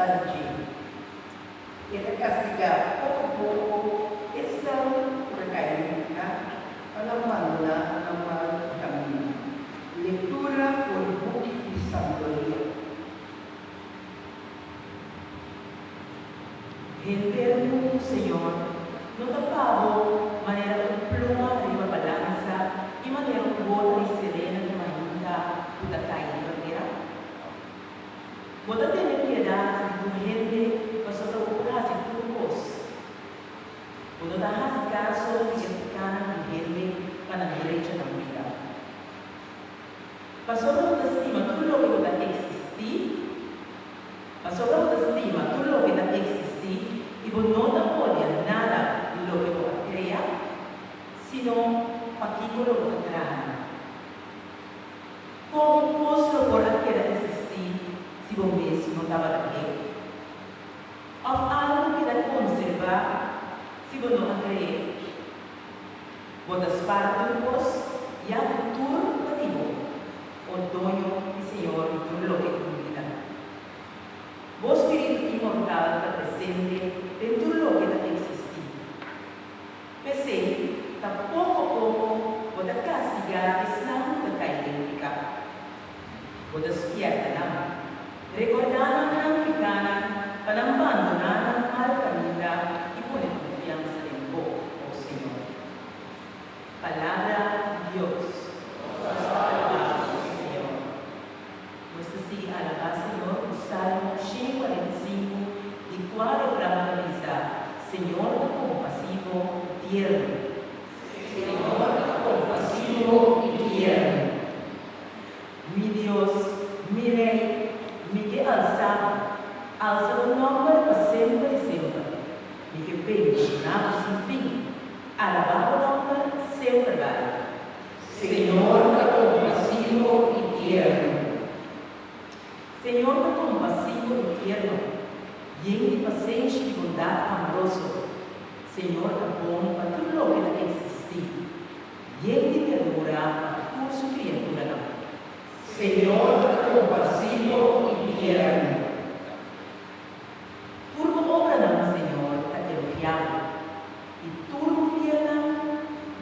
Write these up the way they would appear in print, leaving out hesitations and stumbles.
ta di dje. E ta kastigá poko poko esnan ku ta kai den piká pa nan bandoná nan mal kaminda. Lektura for di Buki di Sabiduria. Henter mundu, Señor, no ta pa bo manera un pluma riba balansa i manera un gota di serena di mainta ku ta kai riba tera? Bo ta tene piedat di tur hende pasobra bo por hasi tur kos. Bo no ta hasi kaso di e pikánan di hende pa nan drecha nan bida. Pasobra bo ta stima tur loke ku ta eksistí, pasobra bo ta stima tur loke ta eksistí i bo no ta odia nada di loke bo a krea, sino pakiko lo bo ta traha nan? Kon un kos lo por a keda eksistí si bo mes no tabata ke? Òf algu keda konserbá si bo no a kre'é? Bo ta spar tur kos, ya ku tur ta di bo, o Doño i Señor di tur loke tin bida. Bo spiritu inmortal ta presente den tur loke ta eksistí. P'esei, ta poko poko bo ta kastigá esnan ku ta kai den piká. Bo ta spièrta nan, rekordá nan nan pikánan pa nan bandoná nan mal kaminda i pone konfiansa den bo, o Señor. Palabra di Dios. Nos ta alabá bo, Señor. Nos ta sigui alabá Señor ku Salmo 145, di kua refran ta bisa, Señor ta kompasivo i tierno. Señor ta kompasivo i tierno. Mi Dios, mi Rei, mi ke alsa bo, alsa bo nòmber pa semper i semper. Mi ke bendishoná bo sin fin, alabá bo nòmber semper bai. Señor ta kompasivo i tierno. Señor ta kompasivo i tierno, yen di pasenshi i bondat amoroso. Señor ta bon pa tur loke ta eksistí. Yen di ternura pa tur su kriaturanan. Señor ta kompasivo i tierno. Tur bo obranan, Señor, ta elogiá bo, i tur bo fielnan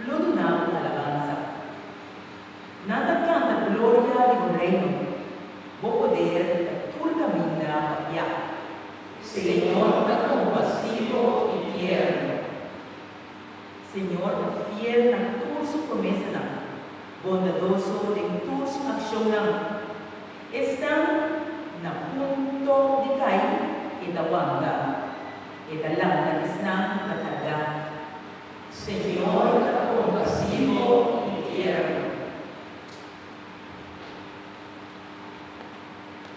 lo duna bo alabansa. Nan ta kanta gloria di bo reino, bo poder ta tur kaminda papiá. Señor ta kompasivo i tierno. Señor ta fiel na tur su promesanan, bondadoso den tur su akshonnan. Esnan na punto di kai, e ta wanta, e ta lanta esnan ku ta kargá.